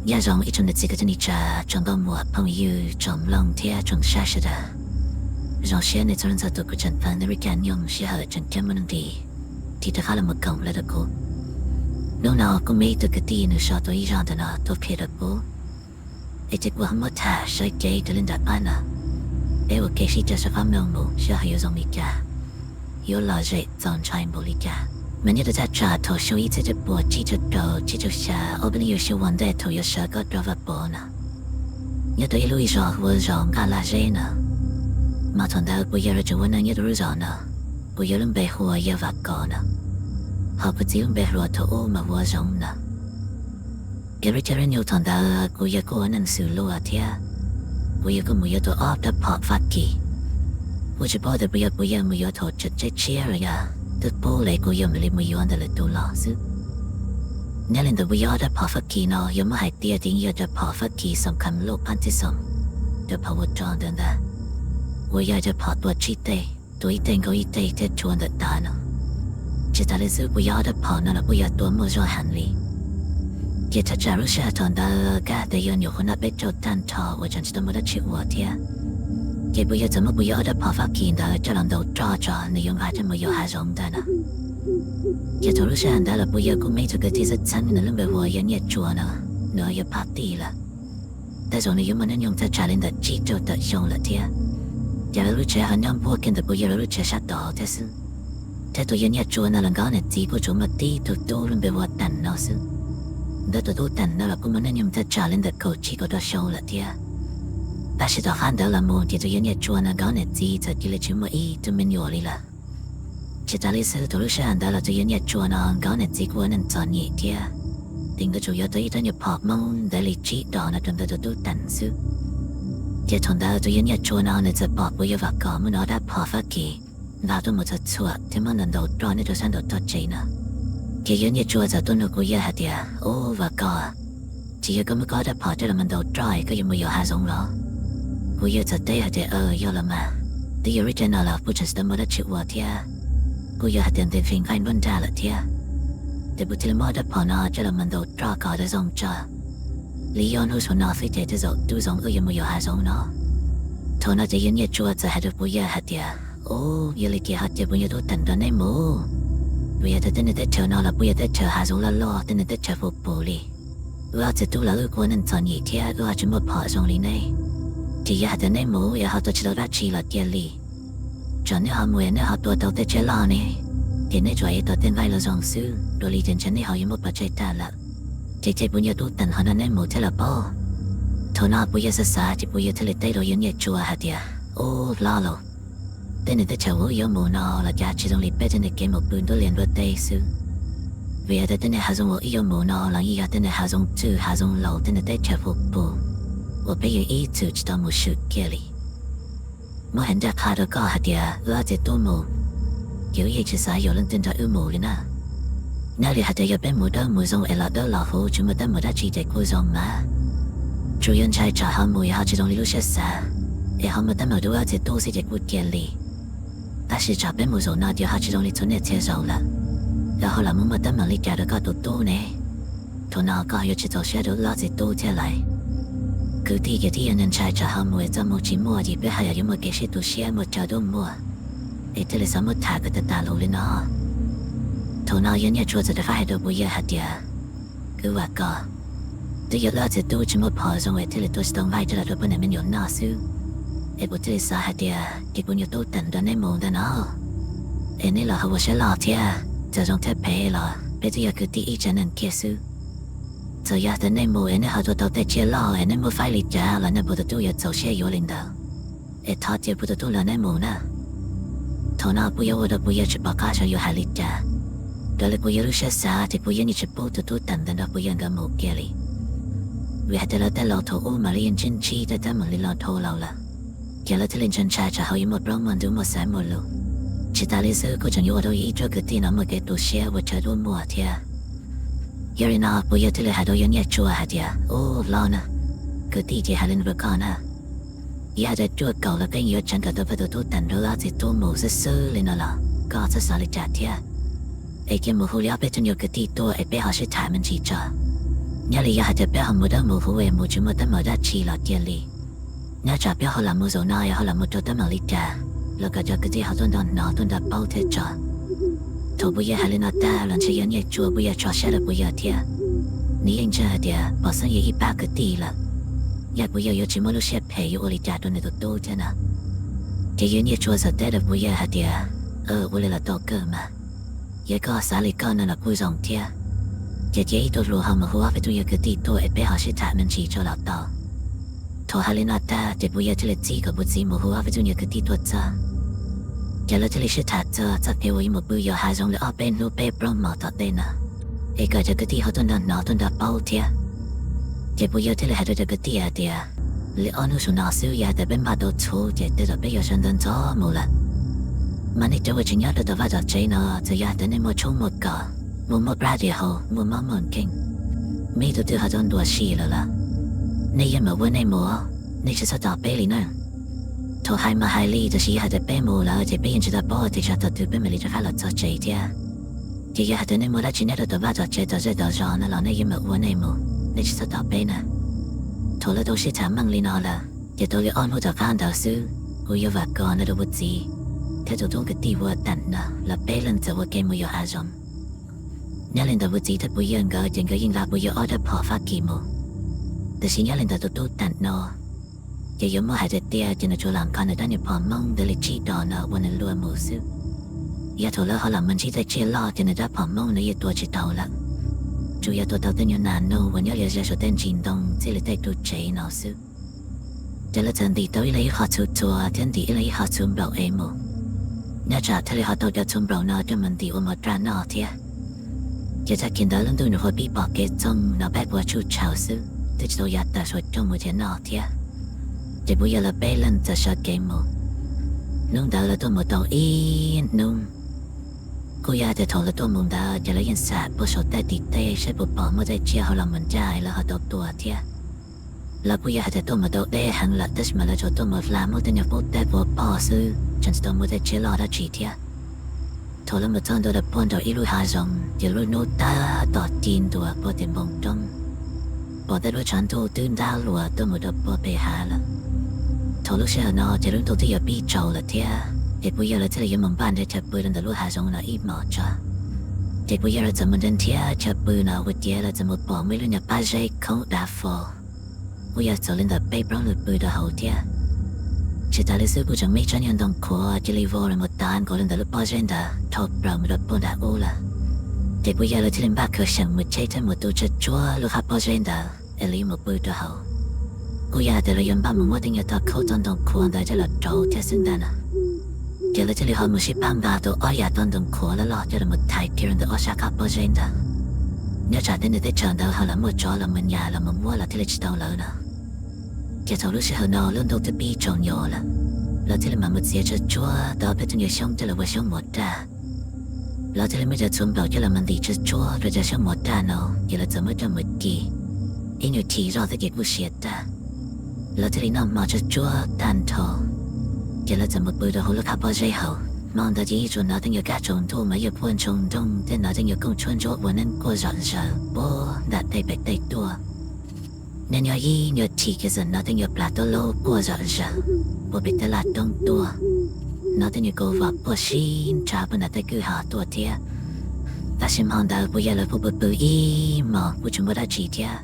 Nyob zoo ib tsoom niam txiv kwv tij neej tsa, tsoom nkauj muam phooj ywg, tsoom mloog thiab tsoom saib sawv daws. Zoo siab nej txhua leej txhua tus kuj tseem pab nrog kuv coj nyoog sij hawm tseem ceeb muaj nuj nqis tig rov qab los mus koom lawm rau kuv. Hnub no kuj muaj ib tug kwv tij nws sau tau ib zaj ntawm no tuaj qhia rau kuv, es ces kuv ho muab tham sawv cev raws li nram qab no, peb ua kev sib cav sab qab mloog mus seb ho yuav zoo li cas, yuav lom zem txaus ntshai npaum li cas. Mas nyob rau thaj tsam thaum xyoo ib txhiab cuaj puas tsib caug rau tsib caug xya, ob peb lub xyoo ua ntej thaum yuav sawv koj rau Vaj Pov no, nyob rau ib lub zos hu ua zos Nqaj Laj Zeb no. Mas thaum ntawd kuv yawg lawv tseem ua neej nyob rau lub zos no. Kuv yawg lub npe hu ua yawg Vam Kos no, ho kuv txiv lub npe hluas thaum ub mas hu ua Zoov no. Kev lub caij lub nyoog thaum ntawd kuv yawg kuj ua neej xws luag thiab. Kuv yawg kuj mus yuav tau ob rab phom Fab Kis. Kuj tsis paub tias puas yog kuv yawg mus yuav thaum tseem tshiab los yog twb pub lawm kuv yawg mam li mus yuav ntawm lwm tus los xwb. Nyob li ntawd puas yog ob rab phom Fab Kis no yog muab hais tias ces yeej yog rab phom Fab Kis xoom kham loj phab txij xoom, rab phom ua rog ntawd ntag, uas yog rab phom tua tsib teg, tua ib teg nkaus ib teg thiab rhuav ntawm tav no. Tsis tas li xwb puas yog ob rab phom no los kuj yog tua muaj zog heev li. Ces thaj tsam lub sij hawm thaum ntawd kab tias yog nyuam qhuav noj peb caug tag nrho uas tseem tsis tau muaj dab tsi ua thiab. Ces puas yawg txawm muab puas yawg ob rab phom Fab Kis ntawd coj los ntaus roj tso nws yuav nqa coj mus yos hav zoov ntag no. Ces thaum lub sij hawm ntawd los puas yawg kuj muaj ib tug kwv tij txheeb txheeb nws lub npe hu ua yawg Nyiaj Tsua no, nws yog phab tij lawm. Tej zaum nws yuav muaj hnub nyoog thaj tsam li ntawm tsib caug tawm xyoo lawm thiab. Ces lawv lub tsev ho nyob npuab kiag ntawm puas yawg lawv lub tsev sab tod thiab xwb. Thiab tus yawg Nyiaj Tsua no los nkawd niam txiv kuj tsuas muaj tib tug tub lub npe hu ua Teem no xwb. Ntawd tus tub Teem no los kuj muaj hnub nyoog thaj tsam li ntawm kaum tsib kaum rau xyoo lawm thiab. Tab sis tom qab ntawd los mus ces tus yawg Nyiaj Tsua no nkawd niam txiv txawm cia li tsis muaj ib tug me nyuam li lawm. Tsis tas li xwb thaum lub sij hawm ntawd los tus yawg Nyiaj Tsua no nkawd niam txiv kuj ua neej txom nyem thiab. Ces nkawd tsuas yuav tau ib rab nyuag phom Hmoob ntev li tsib dos no rau ntawm tus tub Teem xwb. Ces thaum ntawd tus yawg Nyiaj Tsua no nws txawm pom puas yawg Vam Kos muab nws ob rab phom Fab Kis nqa tuaj mus txhuam txhuam thiab muab ntaus ntaus roj nyob rau sab nraum tog tsev no. Ces yawg Nyiaj Tsua txawm tuaj nug kuv yawg hais tias, Ub Vam Kos, tsis yog koj muab koj ob rab phom coj los mus ntaus roj es koj yuav mus yos hav zoov los? Kuv yawg txawm teb hais tias, Aws, yog los mas, twb yog lub caij no los kuj tseem tsis tau muaj dab tsi ua thiab. Kuj yog hais tias ntev fem nqaij nruab nrag lawm thiab, ces kuv thiaj li muab ob rab phom no coj los mus ntaus roj kom zoo tso. Li yog hnub saum no xwb ces tej zaum tub Zoov wb yuav mus yos hav zoov no. Thaum no ces yawg Nyiaj Tsua txawm hais rau puas yawg hais tias, Ub, yog li ces ho cia puas yawg tub Teem nrog neb mus, vim yog tias tej niag teb chaws no los puas yog teb chaws hav zoov loj loj, tej niag teb chaws puv pus li. Wb ob txiv tub los wb kuj ua neej txom nyem thiab wb ho tsis muaj phom zoo li neb. Ces yog hais tias neb mus es ho tua tsis tau dab tsi los cia li, tsam neb ho mus es neb ho tua tau tej tsiaj loj ne, ces neb tsuas yuav tau tej nqaij los zoo xwb, dua li ces ntshe neb ho yuav muab pov tseg tag lawm. Ces cia puas yawg tub Teem ho nrog neb mus thiab los pob. Thaum no puas yawg xav xav ces puas yawg thiaj li teb rau yawg Nyiaj Tsua hais tias, Ub hlob lauj, tej niag teb chaws uas wb yuav mus no los cas tsis zoo li peb tej niag kev mus pw nruab liaj nruab teb xwb. Vim yog tias tej niag hav zoov uas wb yuav mus no los yeej yog tej niag hav zoov txwj hav zoov laus tej niag teb chaws puv pus uas peb yeej ib txwm tsis tau mus swm kiag li. Muab hais ncaj qha rau koj hais tias wb ob txiv tub mus, ces wb yeej tsis xav yuav leej twg nrog wb mus li na. Nyob li hais tias yog peb mus dawb mus zoo es los dawb los huv tsis muaj teeb meem dab tsi ces kuj zoo mas. Tsuas yog ntshai tsam ho mus es ho tsis zoo li lub siab xav, es ho muaj teeb meem rau wb ob txiv tub xwb ces kuj cia li. Tab sis tsam peb mus zaum no ces ho tsis zoo li txhua niaj txhia zaus lawm, yog ho los mus muaj teeb meem li cas rau koj tus tub ne, thaum no koj ho yuav tsis txaus siab rau wb ob txiv tub thiab lauj. Kwv tij ces twb yog ntshai tsam ho mus es txoj hmoo tsis muaj ces peb ho yog yuav muaj kev sib tu siab muaj chaw dub muag, es thiaj li xav muab tham kom tag tas lus li no. Thaum no yawg Nyiaj Tsua txawm rov qab hais rau puas yawg hais tias, Kwv Vam Kos, twb yog wb ob txiv tub tsis muaj phom zoo es thiaj li tua tsis tau nqaij coj los rau poj niam me nyuam noj xwb, es kuv thiaj li xav hais tias cia puas yawg tub Teem nrog neb mus ntag no. Es neb los ho ua siab loj thiab, txawm zoo thiab phem los peb twb yog kwv tij ib tsev neeg kiag xwb. Txawm yog tias neb mus es neb ho tua tau tej tsiaj loj es neb muab faib li cas los nej puas tus tub yuav txaus siab yuav li ntawd. Es thov cia puas tus tub nrog neb mus na. Thaum no puas yawg ua rau puas yawg tsis pom qab xyov yuav hais li cas. Raws li puas yawg lub siab xav ces puas yawg yeej tsis pub tus tub Teem ntawd nrog puas yawg nkawd mus kiag li. Vim hais tias lawv tej laus thaum ub mam li yeej ntsib ntsib tej teeb meem li no dhau los lawm, ces lawv thiaj li ntshai ntshai tsam ho yuav muaj plaub muaj ntug muaj xaiv muaj lus. Tsis tas li xwb kuj tseem yuav ua rau ib tsoom kwv tij no muaj kev tu siab ua chaw dub muag thiab. Yog li no puas yawg thiaj li hais rau yawg Nyiaj Tsua hais tias, Ub hlob na, kwv tij ces hais li no rau koj na, yog hais tias cuaj kaum los peb yeej yuav tseev kom tau peb tus tub Teem nrog wb ob txiv tub mus xwb xwb li no los koj txhob xav li cas thiab. es cia mus hu li ob peb tug nyuag kwv tij tuaj es peb ho sib tham me ntsis tso. Nyob li yog hais tias peb ho mus dawb mus huv es mus tsis muaj teeb meem dab tsi los cia li. Nyob tsam peb ho lam mus zaum no es ho lam mus raug teeb meem li cas los kom cov kwv tij ho tuaj nrog hnov tuaj nrog paub thiab tso. Thaum Puv Yawg hais li no tag los ntshe yog Nyiaj Tsua Puv Yawg tso siab rau Puv Yawg thiab. Nws yeej ntseeg hais tias pom xeeb yog ib pab kwv tij lawm, yog Puv Yawg yuav tsis muaj lub siab phem yuav ua li cas rau nws tus tub thiab na. Ces yawg Nyiaj Tsua txawm teb rau Puv Yawg hais tias, Ua li los tau kawg mas. Yog koj xav li koj no los kuj zoo thiab. Ces cia ib tug hluas ho mus hu ob peb tug nyuag kwv tij tuaj es peb ho sib tham me ntsis tso los tau. Thaum hais li no tag ces Puv Yawg thiaj li txib kom Puv Txiv mus hu ob peb tug nyuag kwv tij tuaj txog. Ces lawv thiaj li sib tham txog txoj kev uas yuav mus pw yos hav zoov li ob peb hnub peb plaub hmo tom ntej no, es kom cov kwv tij ho tuaj nrog hnov tuaj nrog paub thiab. Ces Puv Yawg thiaj li hais rau cov kwv tij hais tias, Li ob hnub saum no xwb yog hais tias peb npaj tau txhuv ces tej zaum peb yuav sawv ntxov ntxov mus lawm. Mas nej cov uas tseem nyob rau tom vaj tom tsev no, txawm yog hais tias nej muaj tshoob muaj kos, muaj mob plab riam haus, muaj mob muaj nkeeg, muaj ib tug twg ho tau ntuas si lawm los, nej yeej meem ua nej mus, nej tsis txhob tos peb li na. Thaum hais mas hais li, tab sis yog hais tias peb mus lawm ces peb yeej tsis tau paub tias tsam thaum twg peb mam li rov qab los txog tsev thiab. Ces yog hais tias nej muaj dab tsi nyob rau tom vaj tom tsev tom zej tom zos no los nej yeej meem ua nej mus, nej tsis txhob tos peb na. Thaum lawv tau sib tham meej li no lawm ces tau li ob hnub tom qab ntawd xwb, kuv yawg Vam Kos nrog rau Puv Txiv thiab tus tub kwv tij uas Tam no lawv peb leeg txawm ua ke mus yos hav zoov. Nyob li ntawd Puv Txiv thiab Puv Yawg nkawd ces nkawd yeej nqa Puv Yawg ob rab phom Fab Kis mus. Tab sis nyob li ntawd tus tub Tam no ces yuav muab hais tiag tias ces nws tsuas lam kho nws rab niag phom Hmoob ntawd li tsib dos no ua nws lua mus xwb. Yog thaum lawv ho lam mus ntsib tej tsiaj loj ces nws rab phom Hmoob nws yeej tua tsis tau lawm, tsuas yog tua tau tej nyuag nas noog uas nyob li ze saum tej ntsis ntoo txij li tej ru tsev no xwb. Ces lawv txawm ntim tau ib leeg ib qho txhuv txhuas thiab ntim ib leeg ib qho txhuv nplaum es mus. Nyob tsam thiaj li ho tau cov txhuv nplaum no coj mus ntim ua mos raj noj thiab. Ces tag kis ntawd lub ntuj nws ua pib pom kev txoog no pab puas tsuj tshau xwb, twb tsis tau yav tawm suav coj mus thiaj noj thiab. Ces Puv Yawg lawv peb leeg txawm sawv kev mus. Hnub ntawd lawv tuaj mus tau ib hnub. Kuj yog hais tias thaum lawv tuaj mus ntawd ces lawv yeej xam puag saum tej tim teb saib puas pom muaj tej tsiaj ho los mus ncaj lawv ho tau tua thiab. Lawv kuj yog hais tias tuaj mus tau deb heev lawm tab sis mas lawv tsuas tuaj mus hla muab tej nyuag pub teb puag pog xwb, tseem tsis tau muaj tej tsiaj loj dab tsi thiab. Thaum lawv mus txog ntua rau puag nraum ib lub hav zoov ces lub hnub tab tom ci ntua puag tim npoo roob, pom tej lub tshav ntuj twb ntab luas tuaj mus rau puag pem hav lawm. Thaum lub sij hawm no ces lub ntuj twb yuav pib tsaus lawm thiab, ces Puv Yawg lawv thiaj li yuav mus npaj nrhiav chaw pw rau ntawm lub hav zoov no ib hmos tso. Ces Puv Yawg lawv txawm mus nrhiav nrhiav chaw pw no ua ciav lawv txawm mus pom muaj ib lub nyuag pob zeb khoob dav fo, kuj yog txaus li ntawm peb plaub leeg pw rau hauv thiab. Tsis tas li xwb kuj tseem muaj ib tsob nyuag ntoo qhuav cia li vau los mus tav nkaus li ntawm lub pob zeb ntawd dhau plaws mus rau puag nram ub lawm. Ces Puv Yawg lawv thiaj li npaj khaws seem mus cheb thiab mus tu tsuag tsuag lub qab pob zeb ntawd es lawv yuav mus pw rau hauv. Kuj yog hais tias lawv yuav npaj mus muab tej nyuag tog khaub txoj ntoo qhuav ntawd coj los rauv thiab xwb ntag na. Ces lawv thiaj li ho mus sib pab npaj tau ob yam tog ntoo qhuav loj loj coj los thaiv kiag rau ntawm ob sab qab pob zeb ntawd. Nyob tsam tej niag teb chaws ntawd ho lam muaj tsov los mus nyas los mus muab los thiaj li tsis tau lawv no. Ces thaum lub sij hawm no lub ntuj twb pib tsaus nyos lawm, lawv thiaj li mam mus txiav tsuag tsuag tau peb tug nyuag xyoob coj los ua xyoob mos raj. Lawv thiaj li muab cov txhuv nplaum coj los mus ntim tsuag tsuag rau cov xyoob mos raj no, ces lawv txawm muab coj mus ci. Ib nyuag chim zoj xwb ces kuj siav tag. Lawv thiaj li noj hmo tsuag tsuag tag nrho. Ces lawv txawm mus pw rau hauv lub qab pob zeb hauv. Hmo ntawd ces yeej tsuas hnov tej nyuag kab tsaus ntuj mas yeej puag ntsoog nrooj thiab hnov tej nyuag kooj tshuab ntsuab ua neeb quaj zom zaws puag nram tej pem tej tuaj. Nyob nyob ib nyuag chim ces txawm hnov tej nyuag plas tuab laub quaj zom zaws puag pem tej laj roob tuaj, hnov tej nyuag kaus vos quaj sib nrhab puag nram tej kwj ha tuaj thiab. Tab sis hmo ntawd Puv Yawg lawv kuj pw pw ib hmos kuj tsis muaj dab tsi thiab.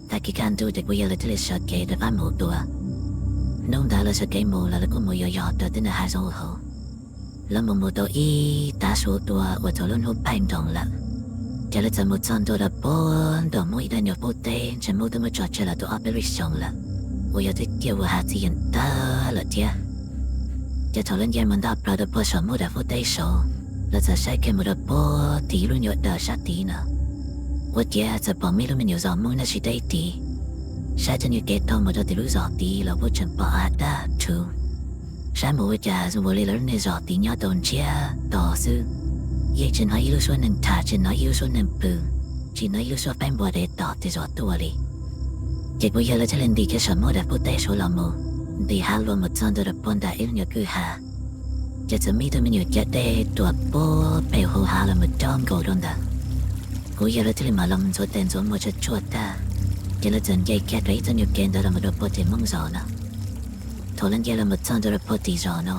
Tag kis kaj ntug ces Puv Yawg lawv thiaj li sawv kev rov qab mus dua. Hnub ntawd lawv sawv kev mus los lawv kuj mus yos yos rau tej niag hav zoov hauv. Lawv mus mus tau ib tav su dua uas thaum lub hnub paij nroos lawm, ces lawv txawm mus txog ntua rau puag nraum Hmoob ib daim nyuag pub teb, ntshe Hmoob twb muab tso tseg los tau ob peb lub xyoos lawm, uas yog twb ciaj ua hav txiv yeem tawg lawm thiab. Ces thaum lawv nce mus nta plaws rau puag saum Hmoob daim pub teb saud, lawv txawm saib kiag mus rau puag tim ib lub nyuag dawm sab tid no, ua ciav txawm pom muaj ib lub me nyuam zos Hmoob nyob sib deb tid. Saib tej nyuag kev taug mus rau tim lub zos tid los kuj tseem pom av daj rhuv. Saib mus ua cas zoo nkaus li lawv lub niag zos tid nyob tau ntsiag to xwb, yeej tsis hnov ib lub suab neeg tham, tsis hnov ib lub suab neeg pw, tsis hnov ib lub suab peeb npua dev tom tej zos tuaj li. Ces Puv Yawg lawv thiaj li ntim kiag saum Hmoob daim pub teb saud los mus, ntim hav luas mus txog ntua rau puag nram ib lub nyuag kwj ha. Ces txawm muaj ib tug me nyuam ciav dej tuam puag pem hauv hav los mus cob nkaus Kuv yawg lawv thiaj li mam los ntxuav tes ntxuav muag tsuag tsuag tag, ces lawv txawm nce kiag rau ib txoj nyuag kev ntawd los mus rau puag tim Hmoob zos no. Thaum lawv nce los mus txog ntua rau puag tim zos no,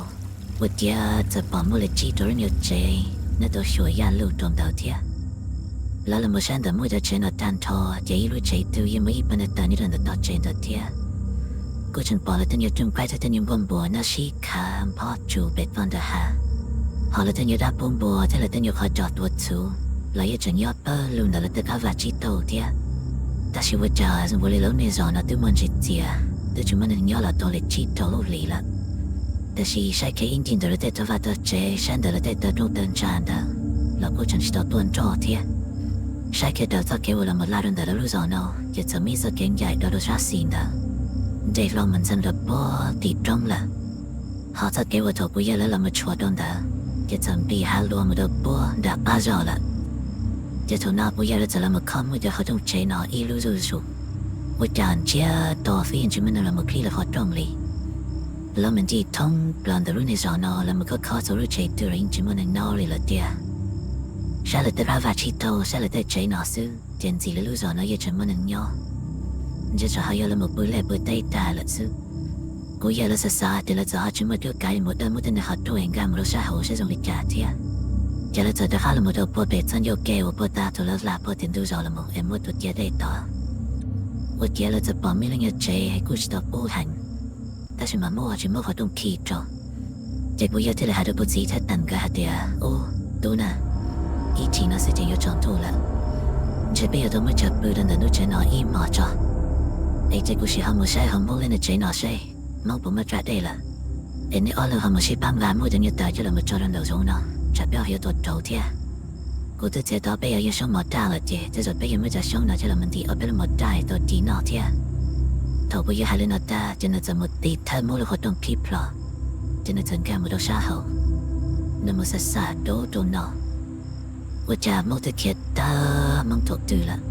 ua ciav txawm pom muaj li tsib rau lub nyuag tsev nyob rau xyuas yaj luj rau ntawd thiab. Lawv los mus saib ntawm muaj cov tsev no tag nrho, ces ib lub tsev twg yeej muaj ib pab neeg tawm nyob rau ntawm tog tsev ntawd thiab. Kuj tseem pom lawv tej nyuag rooj qaib thiab tej nyuag npua npua nyob sib khav nphob tsuas pem toj ntawd hav. Hos lawv tej nyuag dab pub npua thiab lawv tej nyuag qhov cos tuav txhuv los yeej tseem nyob pawg lug ntawm lawv tej qab vaj tsib taug thiab. Tab sis ua cas zoo ua li lawv lub niag zos no twb muaj ntsis txias, twb tsis muaj neeg nyob los tau li tsib rau lub hlis lawm. Tab sis saib kiag ib ncig ntawm lawv tej tog vaj tog tsev, saib ntawm lawv tej taw rooj taw ntsa ntawd los kuj tseem tsis tau tuaj nroj thiab. Saib kiag raws txoj kev uas los mus laj rau ntawm lawv lub zos no, ces txawm muaj ib txoj kev ncaim rau rau sab xis ntawd, nres hlo mus ntxeev rau puag tim roob lawm. Hos txoj kev uas thaum kuv yawg lawv los mus tshuam rau ntawd, ces txawm npis hav luas mus rau puag nram qab zos lawm. Ces thaum no kuv yawg lawv txawm los mus khob muaj cov qhov rooj tsev no ib lub zuj zus, ua cas ntsiag to xwb yeej tsis muaj neeg los mus kib lawv qhov rooj li. Lawv mus ncig thoob plaws ntawm lub niag zos no, lawv mus khob khob txhua lub tsev twg los yeej tsis muaj neeg nyob li lawm tiag. Saib lawv tej qab vaj tsib taug, saib lawv tej tsev no xwb ces ntxim li lub zos no yeej tseem muaj neeg nyob. Ntshe tsam ho yog lawv mus pw liaj pw teb tag lawm xwb. Kuv yawg lawv xav xav tias lawv txawm ho tsis muaj cuab kav mus dawj muab tej neeg qhov rooj es nkag mus rau sab hauv saib zoo li cas thiab. Ces lawv txawm rov qab los mus rau puag pem txoj ncauj ke uas puag ta thaum lawv hla puag tim ntug zos los mus es muaj tus ciav dej tod. Ua ciav lawv txawm pom muaj ib lub nyuag tsev kuj tsis tau qub heev, tab sis mas muaj tsis muaj qhov rooj khi rau. Ces kuv yawg thiaj li hais rau kuv txiv thiab teem nkawd hais tias, Ub, tub na, ib chim no xwb ces yuav tsaus ntuj lawm, ntshe peb yuav tau muab tsav pw rau ntawm lub tsev no ib hmos tso, es ces kuv sim ho mus saib hauv Hmoob lub niag tsev no seb Hmoob puas muaj raj dej lawm, es neb ob leeg ho mus sib pab nqa muab cov nyuag taws coj los mus tso rau nraum zoov no, tsam peb ho yuav tau rauv thiab. Kuv twb txiav tau peb yog yeej xyoob mov raj lawm ces tej zaum peb yuav muab cov xyoob no coj los mus ntim ob peb lub mov raj es tau ci noj thiab. Thaum kuv yawg hais li no tag ces nws txawm mus tib thawb muab lub qhov rooj khib plho, ces nws txawm nkag mus rau sab hauv, nws mus xav xav rau rau no, ua cas Hmoob twb khiav tag Hmoob thaum twg lawm.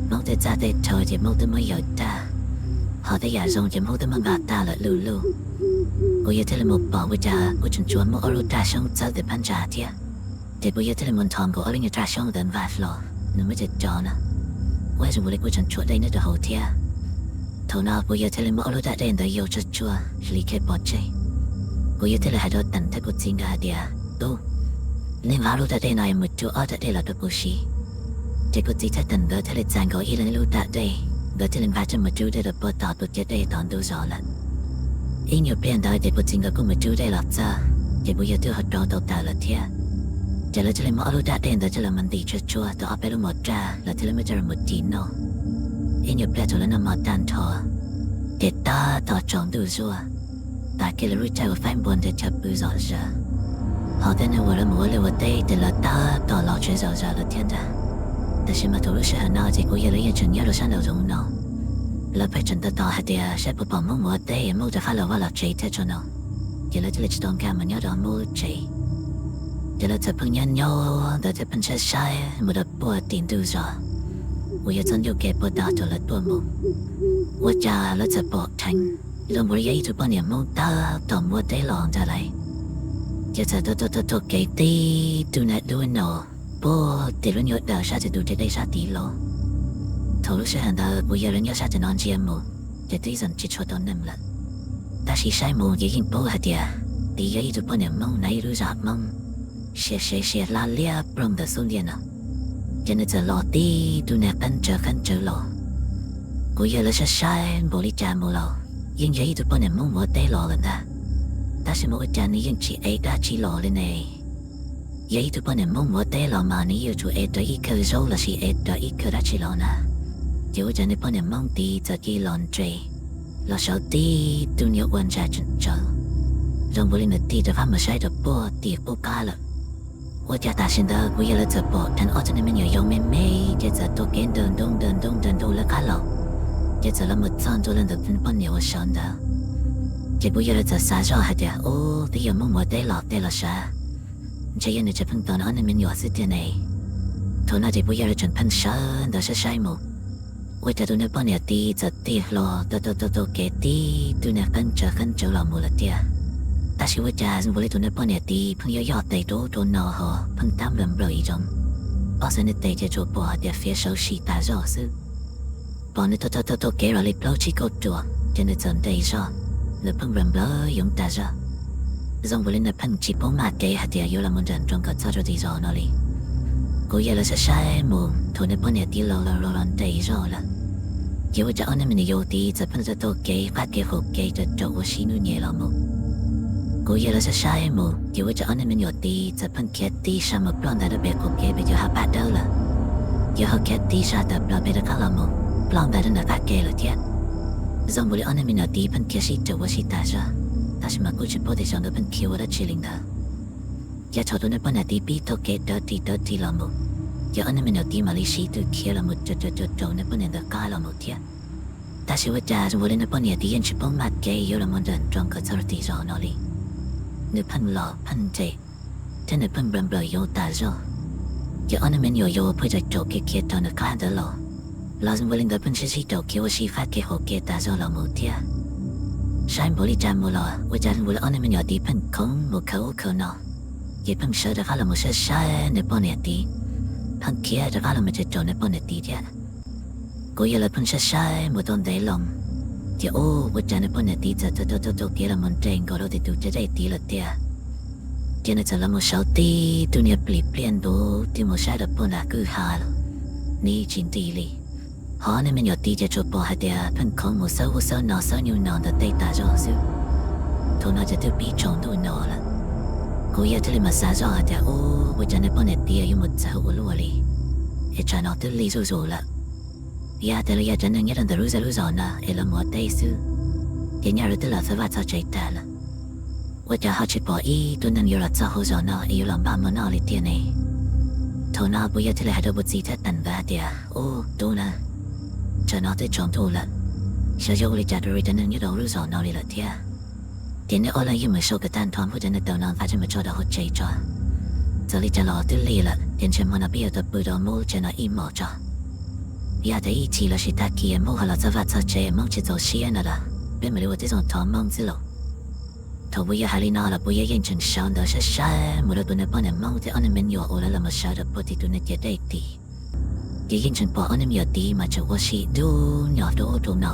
Hmoob tej txaj tej rhawv ces Hmoob twb muab yaws tag, hos tej yam zoo ces Hmoob twb muab nqa tag lawm luj luj. Kuv yawg thiaj li mus pom ua cas kuj tseem tshuav Hmoob ob lub raj xyoob txawb ntawm phab ntsa thiab. Ces kuv yawg thiaj li mus nthos nkaus ob lub nyuag raj xyoob ntawd nqa hlo, nws muab cov cov no, ua zoo li kuj tseem tshuav dej nyob rau hauv thiab. Thaum no kuv yawg thiaj li muab ob lub raj dej ntawd yau tsuag tsuag hliv kiag pov tseg. Kuv yawg thiaj li hais rau teem thiab kuv txiv nkawd hais tias, Tub, nej nqa ob lub raj dej no es mus rub ob raj dej los rau kuv siv. Ces kuv txiv thiab teem nkawd thiaj li txais nkaus ib leeg ib lub raj dej, nkawd thiaj li nqa coj mus rub dej rau puag tom tus ciav dej tom ntug zos lawm. Ib nyuag pliag ntawd ces kuv txiv nkawd kuj mus rub dej los txog, ces kuv yawg twb ho rauv tau taws lawm thiab. Ces lawv thiaj li muab ob lub raj dej ntawd coj los mus ntim tsuag tsuag tau ob peb lub mov raj, lawv thiaj li muab coj los mus ci noj. Ib nyuag pliag thaum lawv noj mov tag nrho, ces tab tom tsaus ntuj zuag, tas kiag li lub caij uas faib npua nres chaw pw zom zaws. Hos tej neeg uas lawv mus ua liaj ua teb ces lawv tab tom los tsev zom zaws lawm thiab ntag. Tab sis mas thaum lub sij hawm no ces kuv yawg lawv yeej tseem nyob rau sab nraum zoov no. Lawv pheej tseem tos tos hais tias saib puas pom Hmoob mus ua teb es Hmoob rov qab los vaj los tsev thiab tso no, ces lawv thiaj li tsis tau nkag mus nyob rau Hmoob lub tsev. Ces lawv txawm pheej nyob nyob ntawd thiab pheej saib saib mus rau puag tim ntug zos uas yog txoj ncauj ke puag ta thaum lawv tuaj mus. Ua cas lawv txawm pom dheev zoo nkaus li yog ib tug poj niam Hmoob tab tom mus ua teb los ntag lauj. Ces txawm taug taug taug kev tib tug niag dub no puag tim lub nyuag dawm sab tim tus dej dej sab tid los. Thaum lub sij hawm ntawd kuv yawg lawv nyob sab tim no ntsia mus, ces twb yeej tsis tshua tau neeg lawm. Tab sis saib mus ces yeej paub hais tias tid yog ib tug poj niam Hmoob hnav ib lub zam Hmoob sia sev sia hlab liab ploog ntawm xub ntiag no. Ces nws txawm los tib tug niag qeeb tsawv qeeb tsawv los. Kuv yawg lawv saib saib npaum li cas mus los yeej yog ib tug poj niam Hmoob mus ua teb los lawm ntag. Tab sis mas ua cas nws yeej tsis ev dab tsi los li ne? Yog ib tug poj niam Hmoob mus ua teb los mas nws yeej yuav tsum ev rawv ib kawm zaub lossis ev rawv ib kawm dab tsi los na. Ces ua cas nws poj niam Hmoob tid txawm cia li los nres, los sawv tib tug niag ua ntsa tseem tsawv, zoo nkaus li nws tig rov qab mus saib rau puag tim qub qab lawm. Ua cas tam sim ntawd kuv yawg lawv txawm pom dheev ob tug niag me nyuam yaus me me ces txawm taug kev nrawm nroos nrawm nroos nrawm nroos lawv qab los, ces txawm los mus txog ntua rau ntawm tus poj niam uas sawv ntawd. Ces kuv yawg lawv txawm xav zoj hais tias, Ub, twb yog Hmoob mus ua teb los tej los sav, ntshe yog nws tseem pheej tos nws ob niag me nyuam xwb tiag ne. Thaum no ces kuv yawg lawv tseem pheej sawv ntawd saib saib mus, ua cas tus niag poj niam tid txawm tig hlo taug taug taug taug kev tib tug niag qeeb tsawv qeeb tsawv los mus lawm tiag. Tab sis ua cas zoo nkaus li tus niag poj niam tid pheej yoj yoj tes rau ub rau no ho pheej tab nplawm nplawm ib zoo. xwb, nws tes ces tsuas pom hais tias fiav sawv sim tas zog xwb. Pom nws taug taug taug kev los li plaub tsib kauj ruam ces nws txawm nres zog, nws pheej nplawm nplawm yoov tas zog, zoo nkaus li nws pheej tsis paub maj kev hais tias yuav los mus nram nroog kom txog rau tim zos no li. Kuv yawg lawv saib saib mus thaum nws poj niam tiv laus los los los nres zog lawm, ces ua cas ob neeg me nyuam yaus tid txawm pheej taug taug kev qab kev qaum kev raws raum ua si nuj nyem los mus. Kuv yawg lawv saib saib mus ces ua cas ob neeg me nyuam tid txawm pheej khiav tib sab mus ploj ntais rau pem qaum kev pem cov hav paj dawb lawm, ces ho khiav tib sab tawm plaws pem rov qab los mus ploj ntais rau ntawm qab kev lawm thiab. Zoo nkaus li ob neeg me nyuam tid pheej khiav sib raws ua si tas zog, tab sis mas kuj tsis paub tias xyov nkawd pheej khiav ua dab tsi li ntawd. Ces thaum tus nws poj niam tid pib taug kev rawv ris rawv ris los mus, ces ob neeg me nyuam tid mam li sib tw khiav los mus raws raws raws raum nws poj niam ntawd qab los mus thiab. Tab sis ua cas zoo nkaus li nws poj niam tid yeej tsis paub maj kev yuav los mus nram nroog kom txog rau tim zos no li. Nws pheej los pheej nres, thiab nws pheej nplawm nplawm yoov tas zog. Ces ob neeg me nyuam yaus pheej raws raum kev khiav raws nws qab ntawd los, los zoo nkaus li nkawd pheej sib sib raum khiav ua si qab kev qaum kev tas zog los mus thiab. Saib npaum li cas mus los ua cas zoo nkaus li ob neeg me nyuam tid pheej khoov mus khawv ub khawv no, ces pheej sawv rov qab los mus saib saib nws poj niam tid, pheej khiav rov qab los mus raws raum nws poj niam tid thiab. Kuv yawg lawv pheej saib saib mus tau ntev loo, ces ub ua cas nws poj niam tid txawm taug taug taug kev los mus nres nkaus rau tim tus caj dej tid lawm tiag. Ces nws txawm los mus sawv tib tug niag plim pliaj ntuv twb mus saib rau puag nram kwj ha los nws tsis nti li. Ho ob neeg me nyuam tid ces tsuas pom hais tias pheej khoov mus xawb ub xawb no xawb nyuj no ntawm tej tas zog xwb. Thaum no ces twb pib tsaus ntuj no lawm. Kuv yawg thiaj li mam xav zoj hais tias ub ua cas nws poj niam tid yuav mus txawv ua luaj li, es tsam no twb lig zuj zus lawm. Yog tias lawv yog cov neeg nyob rau ntawm lub zej lub zos no es los mus ua teb xwb, ces nyaj lawv twb los txog vaj txog tsev tag lawm, ua cas ho tsis pom ib tug neeg yuav los txog hauv zos no es yuav los npaj mov noj li tiag ne? Thaum no puas yawg thiaj li hais rau puas txiv thiab teem ntawd hais tias ub tub na, tsam no twb tsaus ntuj lawm, xyov yuav ua li cas rau cov neeg nyob rau hauv lub zos no li lawm thiab. Ces neb ob leeg yeej mus sau kom tag nrho muab cov neeg tau no nqa coj mus tso rau hauv tsev tso. Txawm li cas los twb lig lawm ces ntshe hmo no peb yuav tau pw rau Hmoob tsev no ib hmos tso. Yog tias ib chim lossis tag kis Hmoob ho los txog vaj txog tsev Hmoob tsis txaus siab no los peb mam li ua tib zoo thov Hmoob xwb lauj. Thaum puas yawg hais li no los puas yawg yeej tseem sawv ntawd saib saib mus rau tus nws poj niam Hmoob thiab ob neeg me nyuam uas lawv los mus sawv rau puag tim tus nws caj dej tid. Ces yeej tseem pom ob neeg me nyuam tid mas tseem ua si dub nyos rau ub rau no,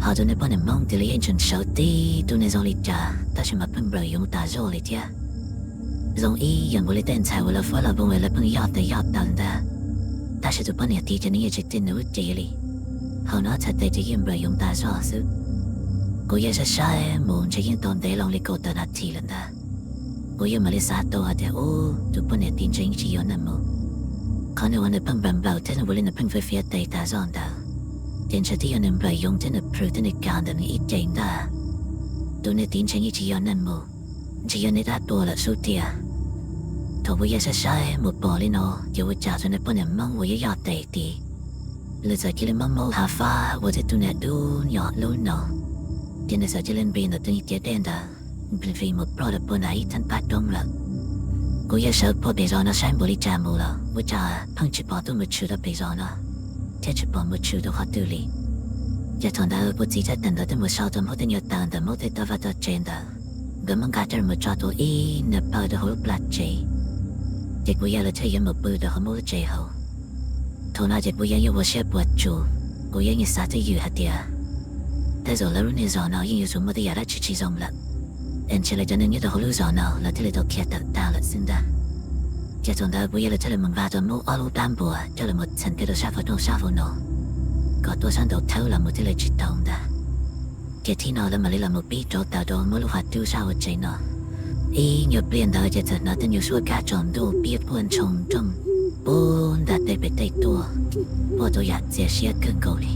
ho tus nws poj niam Hmoob tias li yeej tseem sawv tib tug nws zoo li cas tab sis mas pheej nplawm yoov tas zog li thiab. Zoo ib yam nkaus li tej ntxhais uas lawv fuab los voos es lawv pheej yoj tes yoj taw ntag, tab sis tus poj niam tid ces nws yeej tsis tij nws lub cev li. Hauv no txhais tes ces yeej nplawm yoov tas zog xwb. Kuv yawg saib saib mus ntshe yeej tau ntev loo li kaum tawm nas this lawm ntag. Kuv yawg mam li xav tau hais tias ub tus poj niam tid ntshe yeej tsis yog neeg mus, qhov nws uas nws pheej nplawm nplawm thiab nws ua li nws pheej fiav fiav tes tas zog ntawd, ces ntshe twb yog nws nplawm yoov thiab nws plhws thiab nws kav ntawm nws ib ce ntag. Tus nws tid ntshe yeej tsis yog neeg mus, ntshe yog nws dab tuag lawm xwb tiag. Thaum puas yawg saib saib mus pom li no ces ua cas tus nws poj niam Hmoob uas yog yoj tes tid, nws txawm cia li maub maub hav fab ua tib tug niag dub nyos lub no, ces nws txawm cia li npis ntawm tus niag caj dej ntawd, npis mus ploj rau puag nram ib thaj pab roob lawm. Kuv yawg sawv puag pem zos no saib npaum li cas mus los ua cas pheej tsis pom tuaj mus tshwm rau pem zos no, thiab tsis pom mus tshwm rau qhov twg li. Ces thaum ntawd puas txiv thiab teem nkawd twb mus sau tau Hmoob tej nyuag taws ntawm Hmoob tej toj vaj toj tsev ntawd, nkawd muab nqa coj mus tso tuaj ib niag pawg rau hauv lub plaj tsev. Ces kuv yawg lawv thiaj yuav mus pw rau hauv Hmoob lub tsev hauv. Thaum no ces kuv yawg yeej ua siab puas tsuaj, kuv yawg yeej xav twj ywm hais tias tej zaum lawv lub niag zos no yeej yuav tsum muaj tej yam dab tsi tsis zoo lawm, es ntshe lawv cov neeg nyob rau hauv lub zos no lawv thiaj li tau khiav tawm tag lawm xwb ntag. Ces thaum ntawd kuv yawg lawv thiaj li mus nqa tau Hmoob ob lub dab npua coj los mus txheem kiag rau sab qhov rooj sab hauv no, kom tuaj sab nraud thawb los mus thiaj li tsis tau ntag. Ces thib no lawv mam li los mus pib rauv taws rau Hmoob lub qhov rub sab hauv tsev no. Ib nyuag pliag ntawd ces txawm hnov tej nyuag suab kab tsaus ntuj piab puag ntshoo nrooj puag nram tej pem tej tuaj, puag tau yam txias siab kawg nkaus li.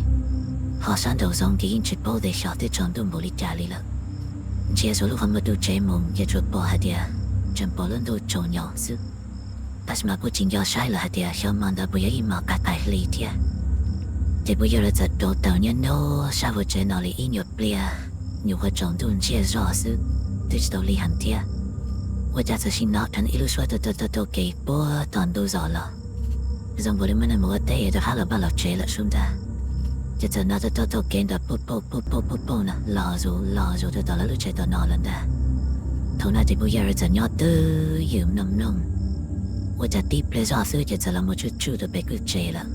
Ho sab nraum zoov ces yeej tsis paub tias xyov twb tsaus ntuj npaum li cas li lawm. Ntsia saum lub qhov muag rau tsev mus ces tsuas pom hais tias tseem pom lub ntuj tsaus nyob xwb, tab sis mas kuj tsis nco saib lawm hais tias xyov hmo ntawd puas yog ib hmos qab qais hli thiab. Ces puas yawg lawv txawm rauv taws nyob nyob sab hauv tsev no li ib nyuag pliag, nyuam qhuav tsaus ntuj ntsiag zog xwb, twb tsis tau lig heev thiab. Ua cas txawm sim hnov dheev ib lub suab taug taug taug kev puag tom ntug zos los, zoo nkaus li muaj neeg mus ua teb rov qab los vaj los tsev lawm xwb ntag. Ces txawm hnov taug taug taug kev nrov puj pauj puj pauj puj pauj no los zus los zus rau tom lawv lub tsev tom no lawm ntag. Thaum no ces puas yawg lawv txawm nyob twj ywm mloog mloog, Ua cas tib pliag zoj xwb ces txawm los mus tsuj tsuj rau pem kwj tsev lawm.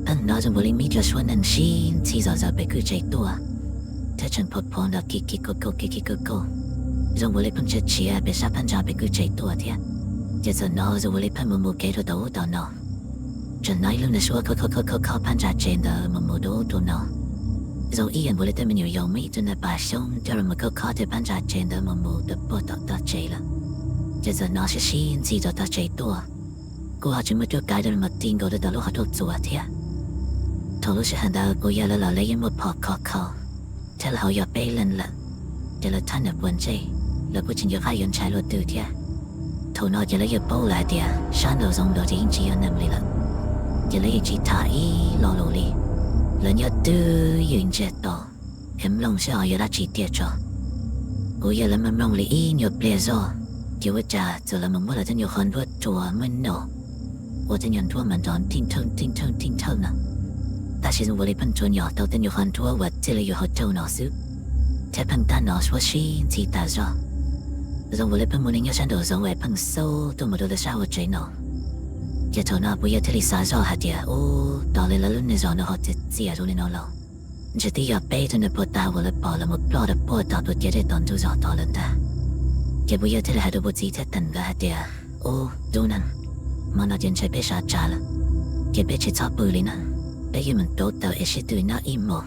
Pheej hnov zoo nkaus li muaj cov suab neeg sib ntxhi zom zaws pem kwj tsev tuaj, thiab tseem phov phov nrov kis kis kaus kaus kis kis kaus kaus, zoo nkaus li pheej tshiab tshiab pem sab phab ntsa pem kwj tsev tuaj thiab. Ces txawm hnov zoo nkaus li pheej mus mus kev rau tom ub tom no. Tseem hnov ib lub niag suab khob khob khob khob phab ntsa tsev ntawd mus mus rau ub rau no, zoo ib yam nkaus li tej me nyuam yaus muaj ib tug niag pas xyoob coj los mus khob khob tej phab ntsa tsev ntawd mus mus rau puag tom tog tsev lawm. Ces txawm hnov sib sib ntxhi rau tog tsev tuaj, kuj ho tsis muaj cuab kav rau los mus ti nkaus rau tom lub qhov rooj txuas thiab. Thaum lub sij hawm ntawd kuv yawg lawv los lawv yeej muaj phom khov kho, thiab lawv ho yog peb leeg lawm, ces lawv thab niam puas ntsej, lawv kuj tsis nco qab yuav ntshai luaj twg thiab. Thaum no ces lawv yeej paub lawm hais tias sab nraum zoov nraud ces yeej tsis yog neeg li lawm, ces lawv yeej tsis tham ib lo lus li. Lawv nyob twj ywm ntsiag to, es mloog seb ho yog dab tsi tiag tso. Kuv yawg lawv mloog mloog li ib nyuag pliag zog, ces ua cas txawm los mus muab lawv tej nyuag qhov nruab rua muab nom, ua tej nyuag nruab mas nrov tij nthawj tij nthawj tij nthawj no, tab sis zoo nkaus li pheej tsuas nyom tau tej nyuag qhov nruab uas txij li yus hauv caug no xwb, thiab pheej tab hnov suab sib ntxhi tas zog, zoo nkaus li pheej muaj neeg nyob sab nraum zoov es pheej xauj tuaj mus rau lawv sab hauv tsev no. Ces thaum no kuv yawg thiaj li xav zoj hais tias, ub, tos li lawv lub niag zos no ho txias txias zoo li no los, ntshe twb yog peb tug niag puag ta uas lawv pom los mus ploj rau puag tom tus ciav dej tom ntug zos tod lawm ntag. Ces kuv yawg thiaj li hais rau kuv txiv thiab teem nkawd hais tias, ub, tub na, hmo no ces ntshe peb sab tsam lawm, ces peb tsis txhob pw li na, peb yuav mus rauv taws es sib tw nyob ib hmos,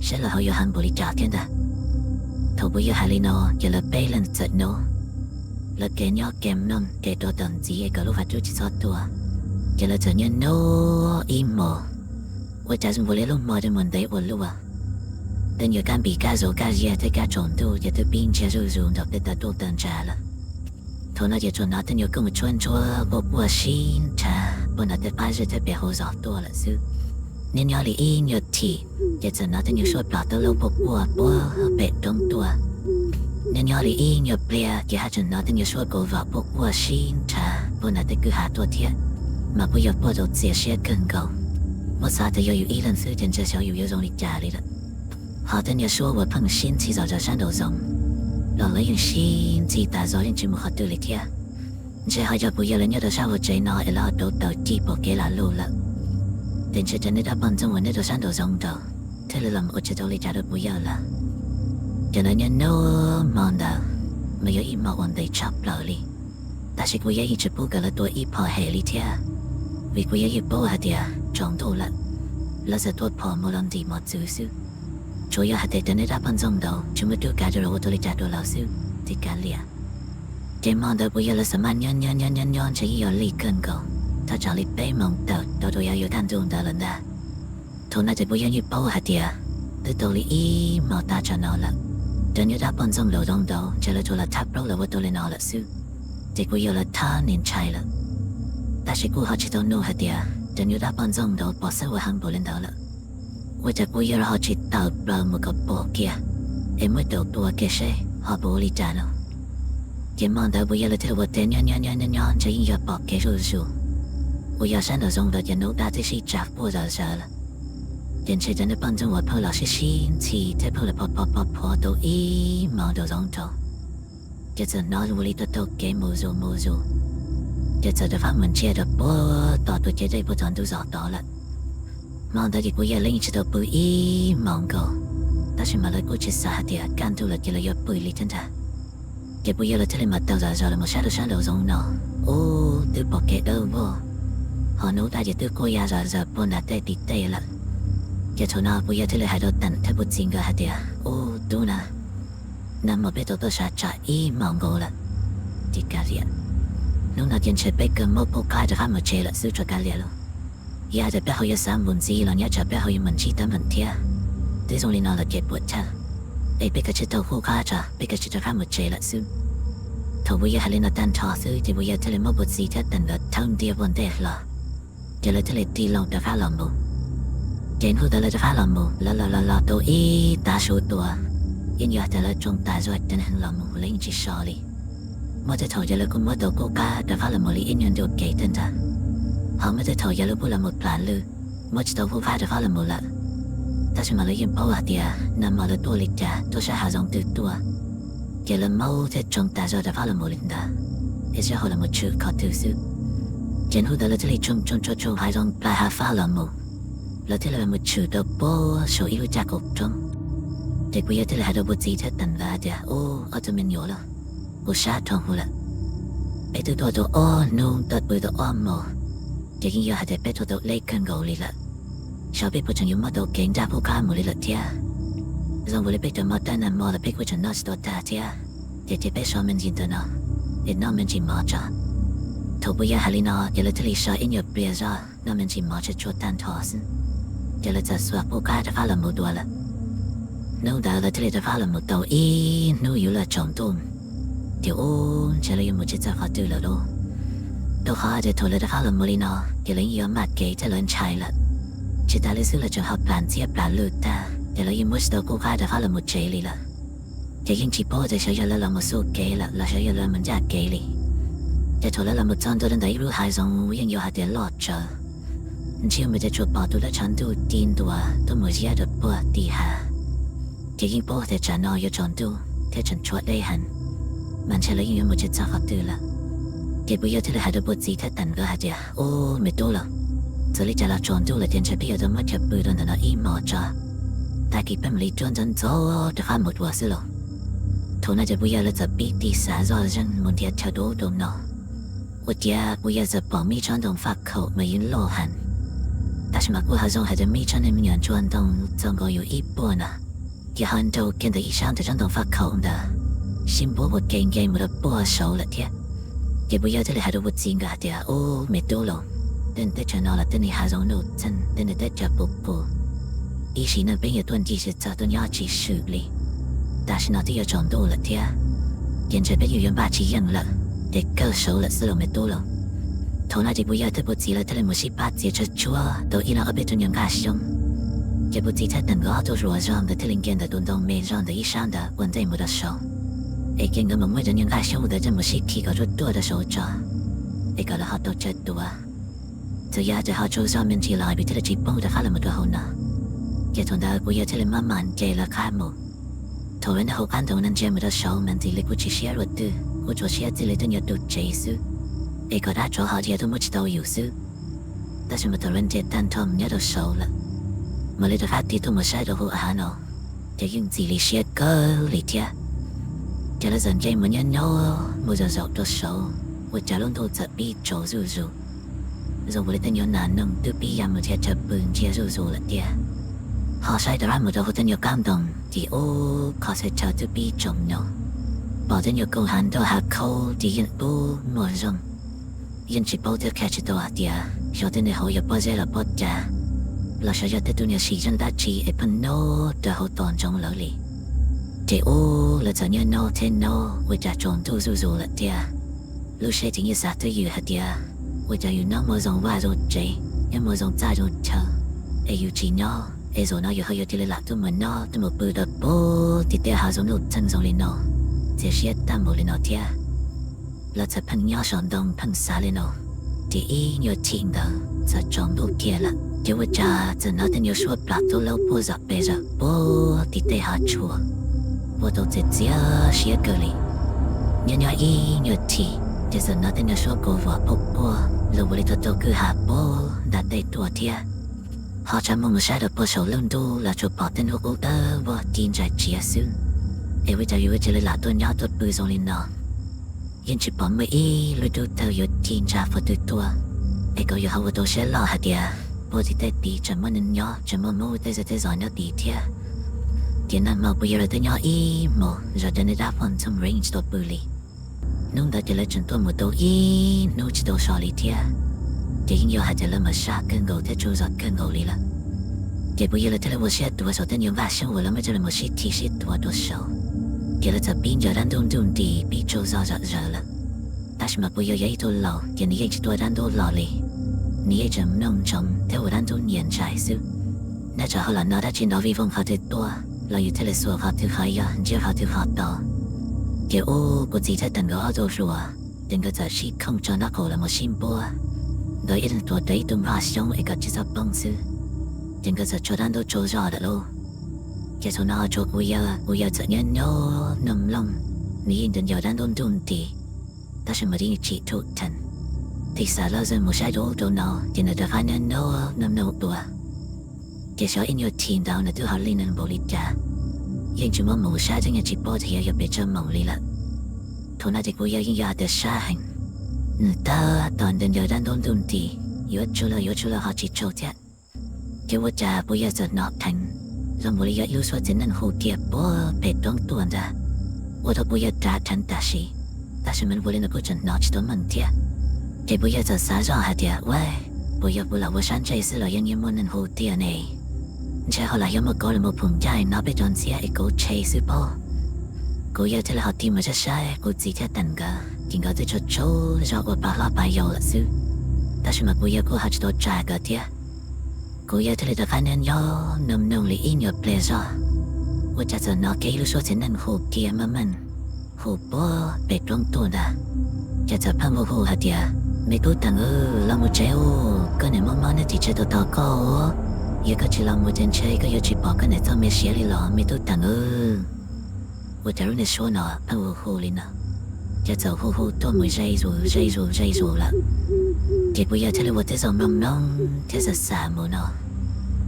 saib los ho yuav heev npaum li cas thiab ntag. Thaum kuv yawg hais li no ces lawv peb leeg txawm nub, lawv kev nyob kev mloog kev rauv taws ntxiv es kom lub vaj rub tsis txhob tuaj, ces lawv txawm nyob nub ib hmos. Ua cas zoo nkaus li lub hmo rov mus ntev ua luaj, tej nyuag kab npis kab zov kab ziag thiab kab tsaus ntuj ces twb pib ntsiag zuj zus nrog peb taw tuj taw ntsa lawm. Thaum no ces tsuas hnov tej nyuag kooj tshuab ntsuab quaj quaj sib nrhav puag nram tej qab zej thiab pem hauv zos tuaj lawm xwb. Nyob nyob li ib nyuag thim, ces txawm hnov tej nyuag suab plom tawb laub quaj quaj puag pem roob tuaj. Nyob nyob li ib nyuag pliag ces haj tseem hnov tej nyuag suab kaus vom quaj quaj sib nrhav puag nram tej kwj ha tuaj thiab, mas kuj yog quaj rau txias siab kawg nkaus. Muab xav tias yog yus ib leeg xwb ces ntshe xyov yus yuav zoo li cas li lawm. Ho tej nyuag suab uas pheej sib ntxhi zom zaws sab nraum zoov los lawv yeej sib ntxhi tas zog yeej tsis mus qhov twg li thiab. Ntshe ho yog kuv yawg lawv nyob rau sab hauv tsev no es lawv ho rauv taws ci pom kev lam lug lawm, ces ntshe cov niag dab poj ntxoog uas nyob rau sab nraum zoov nraud thiaj li los ua tsis tau li cas rau kuv yawg lawm. Ces lawv nyob nub hmo ntawd, mas yog ib hmo uas ntev tshaj plaws li, tab sis kuv yawg yeej tsis pub kom lawv tua ib phom hem li thiab, vim kuv yawg yeej paub hais tias tsaus ntuj lawm, lawv txawm tua phom mus los ntim mos txwv xwb. Tsuas yog hais tias cov niag dab poj ntxoog nraud tsis muaj cuab kav rau los ua tau li cas rau lawv xwb, ces kav liam. Ces hmo ntawd kuv yawg lawv xav mas nyob nyob nyob nyob nyob ntshe yeej yog lig kawg nkaus, thaj tsam li peb moos tawm rau rau yav yuav kaj ntug ntawd lawm ntag. Thaum no ces kuv yawg yeej paub hais tias twb tau li ib hmos tag tsam no lawm, cov niag dab poj ntxoog nraud nraud ntshe lawv tsuas los thab plaub lawv ua tau li no lawm xwb, ces kuv yawg lawv thab nim ntshai lawm. Tab sis kuj ho tsis tau nug hais tias cov niag dab poj ntxoog nraud pom xeeb ua heev npaum li ntawd lawm, ua cas kuv yawg lawv ho tsis tawm plaws mus kom pom kiag, es muab caum tua kiag seb ho puas ua li cas no. Ces hmo ntawd kuv yawg lawv thiaj li ua teb nyob nyob nyob nyob ntshe yeej yog pom kev zuj zus, uas yog sab nraum zoov ntawd ces nub dab twb sib tsa quaj zom zaws lawm. Ces ntshe cov niag poj ntxoog uas pheej los sib sib ntxhi thiab pheej los phov phov phov phov tau ib hmos nraum zoov nraud, ces txawm hnov ua li tau tau kev mus zus mus zus, ces txawm rov qab mus ntsia rau puag tom tus ciav dej puag tom ntug zos tod lawm. Hmo ntawd ces kuv yawg lawv yeej tsis tau pw ib hmos nkaus, tab sis mas lawv kuj tsis xav hais tias kaj ntug lawm ces lawv yuav pw li thiab ntag. Ces kuv yawg lawv thiaj li mam taug zom zaws los mus saib rau sab nraum zoov no, ub, twb pom kev dawb vog, ho nub dab ces twb quaj ya zom zaws puag nram tej tim tej lawm. Ces thaum no kuv yawg thiaj li hais rau teem thiab kuv txiv nkawd hais tias, ub, tub na, nag hmo peb tau tuaj sab tsam ib hmos nkaus lawm, ces kav liam, hnub no ces ntshe peb kawg muab pub qab rov qab mus tsev lawm xwb tso kav liam lauj. Yog hais tias peb ho yuav xav mus ntxiv los nyob tsam peb ho yuav mus ntsib teeb meem thiab. Twb zoo li no los ces puas chawj, es peb kawg tsis tau pub qab tso peb kawg tsis rov qab mus tsev lawm xwb. Thaum kuv yawg hais li no tag nrho xwb ces kuv yawg thiaj li muab kuv txiv thiab teem nkawd thawb ntiag ua ntej hlo, ces lawv thiaj li tig loo rov qab los mus. Ces hnub ntawd lawv rov qab los mus, lawv los los los tau ib tav su tua, yeej yog tias lawv tsoo tas zog ces lawv heev los mus lawv yeej tsis so li. Muaj tej thaum ces lawv kuj muab tau pub qab rov qab los mus li ib nyuag ntu kev thiab ntag. Ho muaj tej thaum yog lawv kuj los mus plam lwj, muab tsis tau pub qab rov qab los mus lawm. Tab sis mas lawv yeej paub hais tias nag hmo lawv tuaj li cas tuaj sab hav zoov twg tuaj, ces lawv maub thiab tsoo tas zog rov qab los mus li ntawd, es sib haum los mus tshwm qhov twg xwb. Ces hnub ntawd lawv thiaj li tsoom tsoom tsoom tsoom hav zoov plaws hav fab los mus, lawv thiaj li mus tshwm rau puag saum ib lub caj qaum roob. Ces Puas Yaj thiaj li hais rau Puas Txiv thiab Teem nkawd hais tias, Ub, ob tug me nyuam los, kuv sab dhau hwv lawm. Peb twb tuaj tau ob hnub, tuaj pw tau ob hmos, ces yeej yog hais tias peb tuaj tau deb kawg nkaus li lawm. Xyov peb puas tseem yuav muab tau kev ncaj qub qab mus li lawm thiab. Zoo nkaus li peb cov mov dab nag hmo los peb kuj tseem noj tsis tau tag thiab. Ces cia peb so me ntsis ntawm no es noj me ntsis mov tso. Thaum Puas Yaj hais li no ces lawv thiaj li so ib nyuag pliag zog noj me ntsis mov tsuag tsuag tag nrho xwb, ces lawv txawm xuas qub qab rov qab los mus dua lawm. Hnub ntawd lawv thiaj li rov qab los mus tau ib hnub yuav luag tsaus ntuj, ces ub, ntshe lawv yuav mus tsis txog qhov twg lawm lauj. Rau qhov tias thaum lawv rov qab los mus li no ces lawv yeej yuav maj kev thiab lawv ntshai lawm. Tsis tas li xwb lawv tseem ho plam ntxhiab plam lwj tag ces lawv yeej muab tsis tau qub qab rov qab los mus tsev li lawm. Ces yeej tsis paub tias xyov yog lawv los mus xu kev lawm los xyov yog lawv mus ncaj kev li. Ces thaum lawv los mus txog ntua rau ntawm ib lub hav zoov yeej yog hais tias loj tsawv, ntsiag mus ces tsuas pom tus dab tshav ntuj ti ntua tuaj mus ziab rau puag tim hav. Ces yeej paub tias tsam no yuav tsaus ntuj thiab tseem tshuav deb heev, mas ntshe lawv yeej yuav mus tsis txog qhov twg lawm. Ces Puas Yaj thiaj li hais rau Puas Txiv thiab Teem nkawd hais tias, Ub, me tub los, txawm li cas los tsaus ntuj lawm ces ntshe peb yuav tau muab cov pw rau ntawm no ib hmos tso, tag kis peb mam li cuab ntxov ntxov rov qab mus dua xwb los. Thaum no ces Puas Yaj lawv txawm pib tig xav zoj zeeg mus nrhiav chaw dua ub dua no. Ua ciav Puas Yaj txawm pom me tsob ntoo faj khaum mas yeej loj heev, tab sis mas kuj ho zoo hais tias me tsob niag me nyuam ntsuag ntoo txaus nkaus yus ib puag na. Ces ho nraus kiag ntawm ib sab ntawm tsob ntoo faj khaum ntawd, sib npuab ua ke nce mus rau puag saud lawm thiab. Ces Puas Yaj thiaj li hais rau Puas Txiv nkawd hais tias, Ub, me tub los, tej niag teb chaws no los tej niag hav zoov nuj txeeg, tej niag teb chaws qus qus, ib sim neej peb yuav tuaj nce tsis txog tuaj nyob tsis swm li. Tam sim no twb yuav tsaus ntuj lawm thiab, ces ntshe peb yeej yuav npaj tsis yeej lawm, ces kawg saud lawm xwb los me tub los. Thaum no ces Puas Yaj thiab Puas Txiv lawv thiaj li mus sib pab txiav tshuaj tshuaj tau ib leeg ob peb tug nyuag nkaj xyoob. Ces Puas Txiv thiab Teem nkawd ob tug hluas zog nkawd thiaj li nce ntawm tus ntoo me zog ntawm ib sab ntawd ua ntej mus rau saud, es ces nkawd mam muab cov nyuag nkaj xyoob ntawd coj mus sib khi kom ruaj ruaj rau saud tso, es kom lawv ho tau chaw tuav. Txawm yog tias ho tsaug zog me ntsis los vim thiaj li tsis poob rov qab los mus rau hauv no. Ces thaum ntawd Puas Yaj thiaj li maj mam nce lawv qab mus. Thaum lawv nyob hauv qab ntoo no ntsia mus rau saud mas ntxim li kuj tsis siab dua twg, kuj tsuas siab txij li tej nyuag tus tsev xwb, es kom dab tsov ho dhia tuaj muab tsis tau yus xwb. Tab sis mas thaum lawv nce tag nrho mus nyob rau saud lawm, mam li rov qab tig tuaj mus saib rau hauv hav no, ces yeej ntxim li siab kawg li thiab. Ces lawv txawm nce mus nyob nyob mus zaum zaum rau saud, ua cas lub ntuj txawm pib tsaus zuj zus, zoo nkaus li tej nyuag nas noog twb pib ya mus nrhiav chaw pw ntsia zuj zus lawm tiag. Ho saib rov qab mus rau hauv tej nyuag qab ntoo ces ub, qhov txhia chaw twb pib tsaus nyo, pom tej nyuag koog hav nroj hav khaub ces yeej dub muag zoo. Yeej tsis paub thiab qhia tsis tau hais tias xyov tej niag hauv yog pob zeb los pob cas, los xyov yog tej tug niag sim zeej dab tsi es pheej nyob rau hauv tos ntsoov lawv li. Ces ub, lawv txawm nyob nyob thiab nyob ua cas tsaus ntuj zuj zus lawm tiag. Lub siab ces yeej xav twj ywm hais tias, ua cas yus nyob muaj zoo vaj zoo tsev, nyob muaj zoo txaj zoo chaw, es yus tsis nyob es zaum no yus ho yuav cia li lam tuaj mus nyob tuaj mus pw rau puag tim tej hav zoov nuj txeeg zoo li no, txias siab tag mus li no thiab. Lawv txawm pheej nyob saum ntoo pheej xav li no, ces ib nyuag chim ntawd txawm tsaus ntuj kiag lawm ces ua cas txawm hnov tej nyuag suab plam tub laub puag zom pes zawm puag tim tej hav tshua, ua tau txias txias siab kawg li. Nyob nyob ib nyuag chim ces txawm hnov tej nyuag suab kua vos puag puag zoo nkaus li tuaj tau kwj ha puag nram tej tuaj thiab. Ho tsa muag mus saib rau puag saum lub ntuj los tsuas pom tej hnub qub tawg vog ci ntsa tsiav xwb, es ua cas yuav cia li lam tuaj nyob tuaj pw zoo li no. Yeej tsis pom muaj ib lub dub tawg yuav ci ntsa qhov twg tuaj, es kom yus ho ua tau siab loj hais tias puag tim tej tid tseem muaj neeg nyob, tseem muaj Hmoob tej zej tej zos nyob tid thiab. Ces nag hmo Puas Yaj lawv twb nyob ib hmos zov cov niag dab phom ntxoog rees tsis tau pw li. Hnub ntawd ces lawv tseem tuaj mus tau ib hnub tsis tau so li thiab, ces yeej yog hais tias lawv mas sab kawg nkaus thiab tsaug zog kawg nkaus li lawm. Ces Puas Yaj lawv thiaj li ua siab tuav saum tej nyuag npaj xyoob uas lawv muab coj los sib khi sib tuav rau saud, ces lawv txawm pib ncaws dab ntub ntuj nti pib tsaug zog zom zaws lawm. Tab sis mas Puas Yaj yog ib tug laus ces nws yeej tsis tuaj dab ntub los li. Nws yeej tseem mloog ntsoov thiab ua dab ntub nyiam ntshai xwb. Nyob tsam ho los hnov dab tsi nrov vij voog qhov twg tuaj los yus thiaj li xuas qhov twg qhov yog ntsia qhov twg qhov tau. Ces ub, Puas Txiv thiab Teem nkawd ob tug hluas, ces nkawd txawm sib khooj tso nraub qaum los mus sib npuab, nkawd ib leeg tuav rawv ib tug npaj xyoob es kom tsis txhob poob xwb. Ces nkawd txawm tsaug dab ntub tsaug zog lawm lauj. Ces thaum no tsuas Puas Yaj, Puas Yaj txawm nyob nyob mloog mloog, nws yeej ncaws ncaws dab ntub ntuj nti, tab sis mas yeej tsis thum theem. Tig xav loj zeeg mus saib rau ub rau no ces nws rov qab niaj nub nub nug dua. Ces xyov ib nyuag chim ntawd nws twb ho li nws npaum li cas, yeej tsis muab mus saib thiab yeej tsis paub tias yog yog pes tsawg moos li lawm. Thaum no ces kuv yawg yeej yog hais tias sab heev, nws tab tom ncaws ncaws dab ntub ntuj nti, yuav tsum los yuav tsum los ho tsis tsaug thiab. Ces ua cas puas yawg txawm hnov dheev zoo nkaus li yog ib lub suab txiv neej hu kiag puag pem roob tuaj ntag, ua rau puas yawg rov dheev tam sim, tab sis mas ua li nws kuj tseem hnov tsis tau meej thiab. Ces puas yawg txawm xav zoj hais tias, ua, puas yog kuv lam ua sab ntsej xwb los yeej yeej muaj neeg hu tiag ne? Ntshe ho lam yog muaj kauv los mus phoom ncaij no peb cov ntxhiab es kauv tshe xwb pob. Kuv yawg thiaj li ho tig mus saib saib kuv txiv thiab Teem nkawd, ces nkawd twb tsaug tsaug zog ua pa hlob pa yau lawm xwb, tab sis mas kuv yawg kuj ho tsis tau tsa nkawd thiab. Kuv yawg thiaj li rov qab niaj nyob nug nug li ib nyuag pliag zog, ua cas txawm hnov kiag ib lub suab txiv neej hu kiag meej meej, hu puag pem roob tuaj ntag. Ces txawm pheej hu hu hais tias, me tub Teem, los mus tsev ub, koj niam mob mob neb tim tsev tos tos koj. Yog koj tsis los mus ces ntshe koj yuav tsis pom koj niam txoj me siav li los me tub Teem. Ua cas lub niag suab no pheej hu hu li no, ces txawm hu hu tuaj mus ze zus ze zus ze zus lawm. Ces puas yawg thiaj li ua tib zoo mloog mloog thiab xav xav mus no,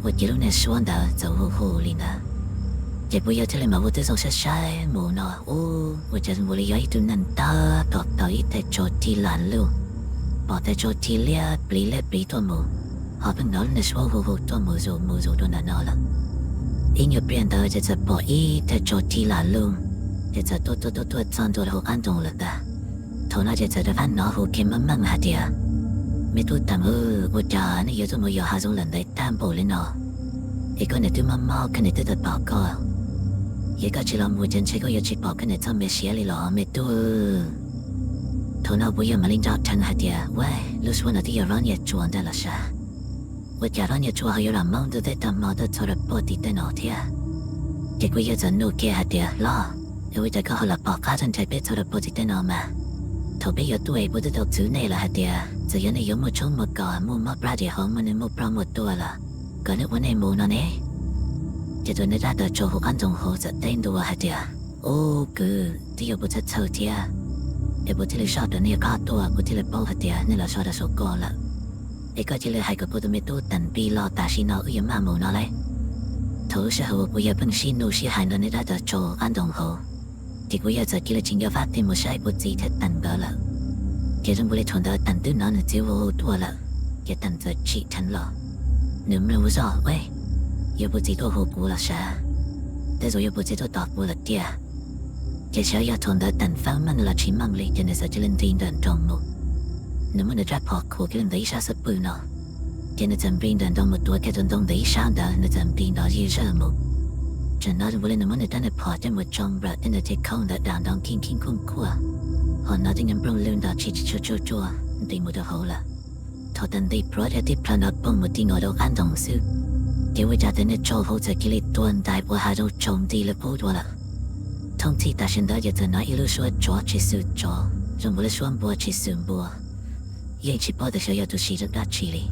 ua cas lub niag suab ntawd txawm hu hu li ntawd. Ces puas yawg thiaj li mam ua tib zoo saib saib mus no, ua cas zoo nkaus li yog ib tug neeg tab tom taug ib teg tsua tig lam lug, pom teg tsua tig liab pliv liab pliv tuaj mus, ho pheej hnov lub niag suab hu hu tuaj mus zus mus zus rau ntawm no lawm. Ib nyuag pliag ntawd ces txawm pom ib teg tsua tig lam lug, ces txawm tuaj tuaj tuaj tuaj txog ntua rau hauv qab ntoo lawm ntag. Thaum no ces txawm rov qab hnov hu kiag meej meej hais tias, me tub Teem, ua cas nej yuav tuaj mus yos hav zoov lawm ntev tag npaum li no? Es koj niam twb mob mob koj niam twb tos tos koj, yog koj tsis los mus ces ntshe koj yuav tsis pom koj niam txoj me siav li los me tub. Thaum no puas yawg mam li nco dheev hais tias, ua, lub suab no twb yog hlob Nyiaj Tsua ntag los sav. Ua cas hlob Nyiaj Tsua ho yuav los maub ntuj teb tag hmo tuaj txog rau puag tim tej no thiab? Ces kuv yawg txawm nug kiag hais tias, hlob, es ua cas koj ho los pom qab txog nrhiav peb txog rau puag tim tej no mas? Thaum peb yuav tuaj es puas twb tau txwv nej lawm hais tias txawm yog nej yuav muaj tshoob muaj kos muaj mob plab diam hauv muaj neeg muaj ploj muaj tuaj los kom nej ua nej mus no ne? Ces tus neeg dab tawm tsau hauv qab ntoo hauv txawm teb ntua hais tias, ub kwv, twb yog kuv txhawj txhawj thiab, es kuv thiaj li soj rau nej qab tuaj kuv thiaj li paub hais tias nej los so rau saum ko lawm. Es koj cia li hais kom kuv tus me tub Teem Npis los tam sim no wb yuav maj mus no lauj. Thaum lub sij hawm uas kuv yawg pheej sib nug sib hais nrog neeg dab tawm tsau hauv qab ntoo hauv, ces kuv yawg txawm cia li tsis nco qab tig mus saib kuv txiv thiab Teem nkawd lawm. Ces zoo nkaus li thaum ntawd Teem twb hnov nws txiv hu hu tuaj lawm, ces Teem txawm tsim dheev los. Nws mloog zoj, ua, yog kuv txiv tuaj hu kuv los sav, tej zaum yog kuv txiv tuaj tos kuv lawm tiag. Ces xyov yog thaum ntawd Teem feeb meej los tsis meej li ces nws txawm cia li nti ntawm nroos mus. Nws muab nws rab phom khuam kiag li ntawm ib sab xub pwg no, ces nws txawm nti ntawm nroos mus tuav kiag tus ntoo ntawm ib sab ntawd, nws txawm nti nrov zig zawg mus. Tseem hnov zoo nkaus li nws muab nws rab niag phom coj mus tsoo nplawm tej nws thiaj khaub ntawd dav nrov nkij nkij nkuj nkuaj, ho hnov tej nyuag nplooj lw nrov tshis tshis tsuag tsuag tsuag nti mus rau hauv lawm. Thaum Teem nti plhuav kiag tib plhaw nrov poog mus ti nkaus rau qab ntoo xwb, ces ua cas tus neeg tsau hauv txawm cia li tuag ntais ua hav zoov tsaus nti li qub dua lawm. Thooj txhij tam sim ntawd ces txawm hnov ib lub suab tsov tshis xwm tsov, zoo nkaus li suab npua tshis xwm npua, yeej tsis paub tias xyov yog tus sim zoo dab tsi li.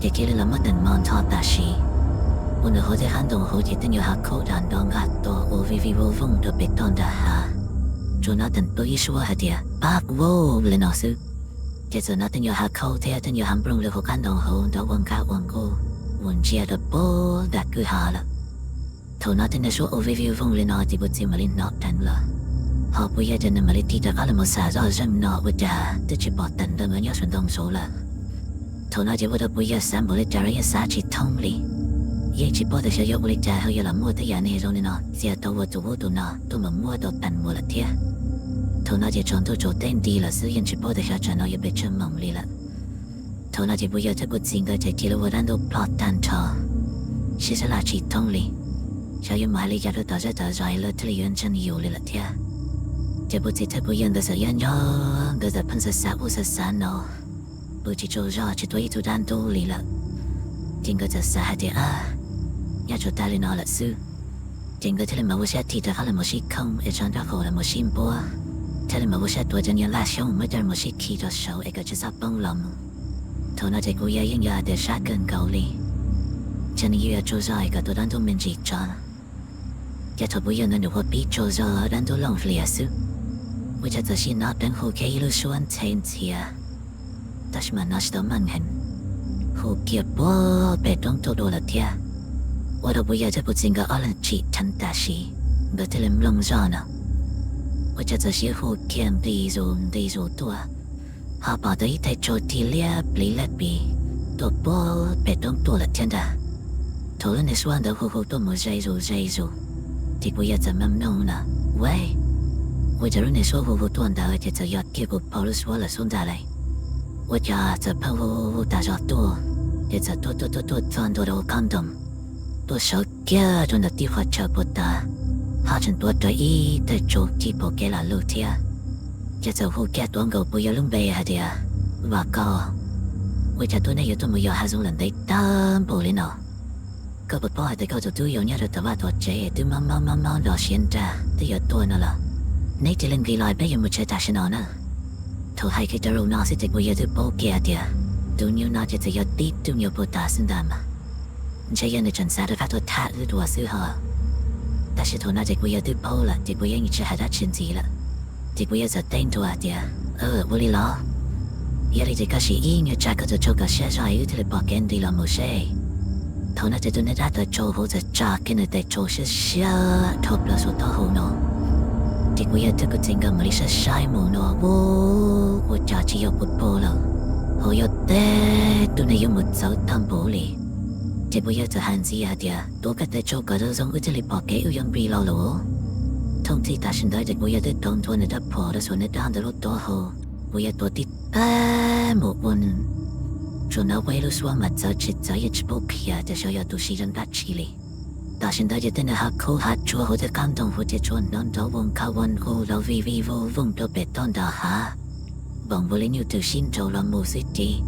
Ces cia li los muab Teem mos ntho tam sim, ua nws hauv tej qab ntoo hauv ces tej nyuag hav khaub dav nrov nqa to ua vij vij vooj vooj rau pem toj nram hav. Tsuas hnov Teem pw ib suab hais tias, pab kuv li no xwb, ces txawm hnov tej nyuag hav khaub thiab tej nyuag hav nplooj lw hauv qab ntoo hauv nrov ua nkab ua nkuj, ua ntsia rau puag nram kwj ha lawm. Thaum hnov tej niag suab ua vij vij vooj li no ces kuv txiv mam li hnov dheev lawm, ho kuv yawg ces nws mam li tig rov qab los mus xav zoj zeej no ua cas twb tsis pom Teem nkawd nyob saum ntoo saud lawm. Thaum no ces ua rau kuv yawg xav npaum li cas los yeej xav tsis thoob li, yeej tsis paub tias xyov yuav ua li cas ho yuav los muaj tej yam neeg zoo li no txia tau ua tus ub tus no tuaj mus muab tau Teem mus lawm thiab. Thaum no ces tsaus ntuj tsaus teb nti lawm xwb yeej tsis paub tias xyov tsam no yuav pes tsawg moos li lawm. Thaum no ces kuv yawg thiab kuv txiv nkawd ces cia li ua dab ntub ploj tag nrho, sib sab laj tsis thoob li, xyov yuav mus hais li cas rau tom zej tom zos lawv thiaj li yuav ntseeg yus li lawm thiab. Ces kuv txiv thiab kuv yawg nkawd txawm nyob nyob nkawd txawm pheej xav xav ub xav xav no, pw tsis tsaug zog tsis tuav ib tug dab ntub li lawm. Ces nkawd txawm xav hais tias, nyob tsuas tag li no lawm xwb. Ces nkawd thiaj li mam ua siab tig rov qab los mus sib khooj es tso nraub qaum los mus sib npuab, thiaj li mam ua siab tuav cov niag laj xyoob muab coj los sib khi rau saud es kom tsis txhob poob los mus. Thaum no ces kuv yawg yeej yog hais tias sab kawg nkaus li, ntshe nws yuav yuav tsaug zog es kom tua dab ntub me ntsis tso. Ces thaum kuv yawg nkawd nyuam qhuav pib tsaug zog dab ntub looj hlias xwb, ua cas txawm sim hnov dheev hu kiag ib lub suab ntxhe ntxhias, tab sis mas no tsis tau meej heev, hu kiag puag pem roob tuaj dua lawm thiab. Ua rau puas yawg thiab puas txiv nkawd ob leeg tsim dheev tam sim, nkawd thiaj li mloog zoj no. Ua cas txawm sib hu kiag nqis zus nqis zus tuaj, ho pom tau ib teg tsau tig liab pliv liab pliv tuaj puag pem roob tuaj lawm thiab ntag. Thaum lub niag suab ntawd hu hu tuaj mus ze zus ze zus, ces puas yawg txawm mam mloog no, ua, ua cas lub niag suab hu hu tuaj ntawd ces txawm yog kiag kuv phauj lub suab lawm xwb ntag lauj. Ua cas txawm pheej hu hu tas zog tuaj, ces txawm tuaj tuaj tuaj tuaj txog ntua rau hauv khab ntoo, tuaj sawv kiag rau ntawm tib qhov chaw puag ta, ho tseem tuav rawv ib teg tsau tig pom kev los lug thiab. Ces txawm hu kiag tuav nkaus puas yawg lub npe hais tias, Vam Kos, ua cas tuaj nej yuav tuaj mus yos hav zoov lawm ntev tag npaum li no? Koj puas paub hais tias koj tus tub yau nyob rau tom vaj tom tsev twb mob mob mob mob nrov siav nrag twb yuav tuag no los? Neb cia li nqis los peb yuav mus tsev tam sim no na. Thaum hais kiag rau lus no xwb ces puas yawg twb paub kiag hais tias tus nyuag no ces txawm yog tib tug nyuag puag ta xwb ntag mas, ntshe yog nws tseem xav rov qab tuaj tham wb dua xwb ho. Tab sis thaum no ces puas yawg twb paub lawm ces puas yawg yeej tsis hais dab tsi ntxiv lawm. Ces puas yawg txawm teb ntua hais tias, Ua li los? Yog li ces koj sim ib nyuag tsa koj tus tsau kom siab zog wb thiaj li pom kev nti los mus seb. Thaum no ces tus niag dab tawv tsau hauv txawm tsa kiag nws tes tsau siab siab dhau plaws saum taub hau no. Ces puas yawg thiab kuv txiv nkawd mam li saib saib mus no, ua, ua cas tsis yog puag pag lawm, ho yog tib tug neeg yuav mus txawv tag npaum li. Ces puas yawg txawm hais ntxiv hais tias, Tuav koj tes tsau kom zoo zoo wb thiaj li pom kev wb yuav nqis los lawm. Thooj txij tam sim ntawd ces puas yawg twb rauv ntua nws rab phom rau saum nws rab ntawd lub taub hau, puas yawg tuav tib tag mus ua nws. Tsuas hnov ua ib lub suab mas txawv tsis txawv yeej tsis paub qhia tias xyov yog tus siv zoo dab tsi li. Tam sim ntawd ces tej niag hav khaub hav tsuag hauv tej qab ntoo huv ces tsuas hnov nrov voos kha voos nqus los vij vij vooj vooj rau pem toj nram hav, npaum nkaus li nyuj twm sib nraus los mus xwb ces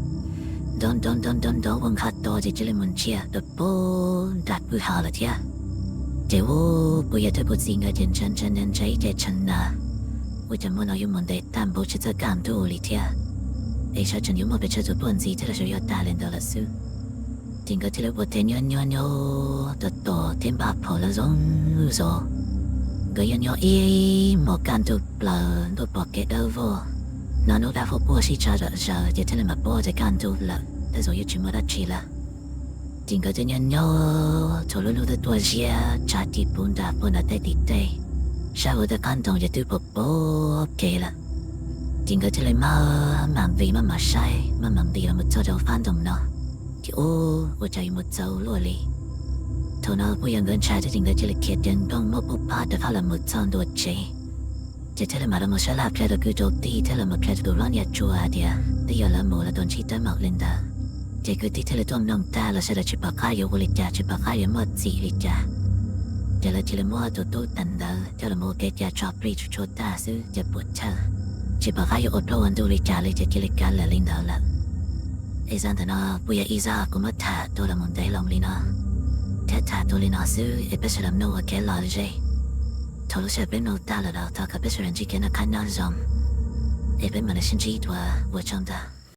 nrov nrov nrov nrov nrov voos kha to ces cia li mus ntsia rau puag nram kwj ha lawm thiab. Ces ub, puas yawg thiab kuv txiv nkawd ces ntsia ntsia ntsia ntsia ib ce tshee na, ua cas hmo no yuav mus ntev tag npaum tsis txawj kaj ntug li thiab, es sawv tseem yuav muaj pes tsawg tus tuaj ntxiv thiab los xyov yog tag li ntawd lawm xwb. Ces nkawd thiaj li ua tes nyob nyob nyob tom tom thiab npaj phom lawm zoo zog. Nkawd nyob nyob ib hmos kaj ntug plaws ntuj pom kev dawb vog, hnov hnub dab huab puag sib tsa zom zaws ces thiaj li mam paub tias kaj ntug lawm tej zaum yuav tsis muaj dab tsi lawm. Ces nkawd twb nyob nyob thaum lub hnub twb tuaj ziab tsa tis puv nram puag nram tej tim tej, saib hauv tej qab ntoo ces twb pom pom kev lawm. Ces nkawd thiaj li maj mam nqis maj mam saib maj mam nqis los mus txog rau qab ntoo no. Ces ub, ua cas yuav mus txaus luaj li. Thaum no puas yawg nkawd ntshai thiab ces nkawd cia li khiav ceev nrooj muab pub phab rov qab los mus txog ntua tsev. Ces thiaj li mam los mus sab laj qhia rau kwv rau tij thiab los mus qhia rau tus hlob Niaj Tsua hais tias twb yog lawv mus lawv tau ntsib teeb meem li ntawd. Ces kwv tij thiaj li tuaj mloog tag los sawv daws tsis pom qab yuav ua li cas tsis pom qab yuav muaj txim li cas. Ces lawv cia li muab tus tub teev ntawd coj los ua kev cai tso plig tsuj tshua tag xwb ces puas chawj, tsis pom qab yuav ua plaub ua ntug li cas li ces cia li kav liam li ntawd lawm. Es zaj ntawm no puas yog ib zaj kuv muab tham tuaj los mus ntev loo li no, thiab tham tuaj li no xwb es peb sawv daws mloog ua kev lom zem. Thaum lub sij hawm peb mloog tag lawm los thov kom peb sawv daws ntsib kev noj qab nyob zoo, es peb mam li sib ntsib dua, ua tsaug ntau.